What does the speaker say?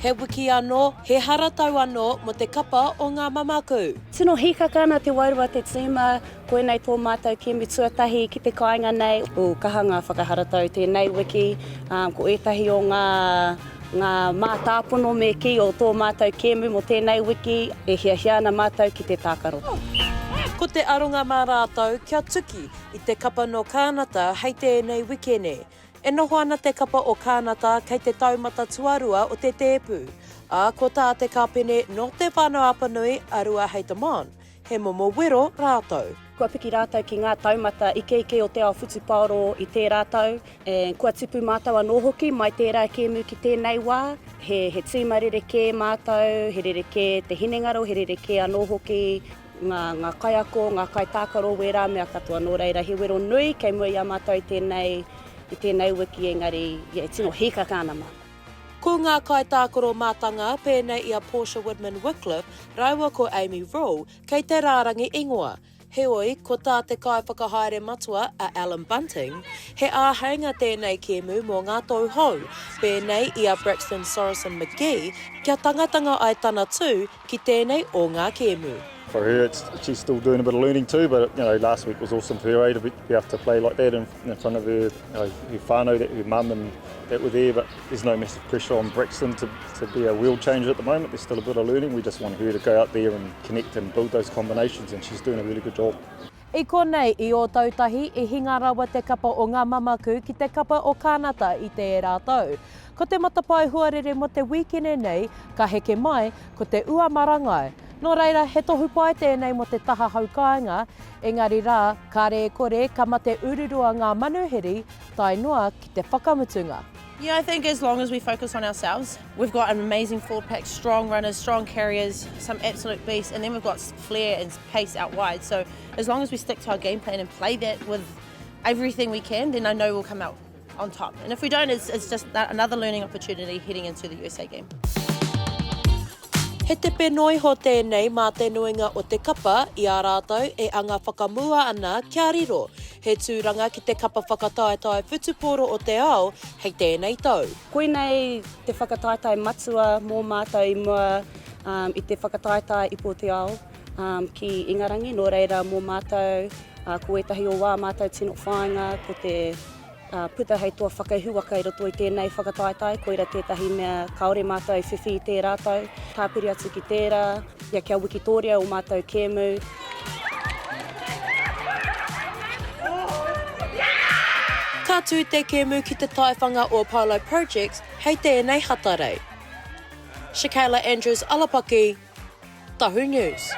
He wiki anō, he haratau anō mō te kapa o ngā mamaku. Tino hīkaka ana te wairua te tīma, koinei tō mātou kēmu tuatahi ki te kāinga nei. Ū, kaha ngā whakaharatau tēnei wiki, ko ētahi o ngā ngā mātāpono me kī o tō mātou kēmu mō tēnei wiki, e hiahia ana mātou ki te tākaro. Ko te aronga mā rātou kia tuki i te kapa nō Kānata hei tēnei wikene. E noho ana te kapa o Kānata kei te taumata tuarua o te tēpu, ā, ko tā te kāpene nō Te Whānau-a-Apanui a Ruahei-Demont, he momo wero rātou. Kua piki rātou ki ngā taumata ikeike o te ao whutupaoro i tērā tau, and kua tipu mātou anō hoki mai tērā kēmu ki tēnei wā. He, he tīma rerekē mātou, he rerekē te hinengaro, he rerekē anō hoki ngā, ngā kaiako, ngā kaitākaro, wērā mea katoa. Nō reira, he wero nui kei mua i a mātou i tēnei, i tēnei wiki, engari, yeah, e tino hīkaka ana mātou. Ko ngā kaitākaro mātanga pēnei i a Portia Woodman-Wickliffe rāua ko Amy Rule kei te rārangi ingoa. Heoi, ko tā te kaiwhakahaere matua a Alan Bunting, he āheinga tēnei kēmu mō ngā tou hou, pēnei i a Braxton Sorensen-McGee, kia tangatanga ai tana tū ki tēnei o ngā kēmu. For her, it's, she's still doing a bit of learning too, but you know, last week was awesome for her eh, to be, be able to play like that in, in front of her, you know, her whānau, that, her mum and that were there, but there's no massive pressure on Braxton to, to be a world changer at the moment. There's still a bit of learning. We just want her to go out there and connect and build those combinations, and she's doing a really good job. I konei, i Ōtautahi, i hinga rawa te kapa o Ngā Mamaku ki te kapa o Kānata i tērā tau. Ko te matapae huarere mō te wīkene nei, ka heke mai, ko te ua marangai. Nō reira, he tohu pai tēnei mō te taha haukāinga, engari rā, kāre e kore, ka mate ururoa ngā manuhiri, tae noa ki te whakamutunga. Yeah, I think as long as we focus on ourselves, we've got an amazing forward pack, strong runners, strong carriers, some absolute beasts, and then we've got flair and pace out wide. So as long as we stick to our game plan and play that with everything we can, then I know we'll come out on top. And if we don't, it's, it's just another learning opportunity heading into the USA game. He tepe noa iho tēnei mā te nuinga o te kapa i a rātou e anga whakamua ana kia riro he tūranga ki te kapa whakataetae whutupōro o te ao hei tēnei tau. Koinei te whakataetae matua mō mātou i mua i te whakataetae Ipu o te Ao ki Ingarangi, nō reira mō mātou ko ētahi o wā mātou tino whāinga ko te puta hei toa whakaihuwaka i roto i tēnei whakataetae, koira tētahi mea kāore mātou i whiwhi i tērā tau. Tāpiri atu ki tērā, ia kia wikitōria ō mātou kēmu. Ka tū te kēmu ki te taiwhanga o Polo Projects hei tēnei Hatarei. Shakayla Andrews Alapaki, Tahu News.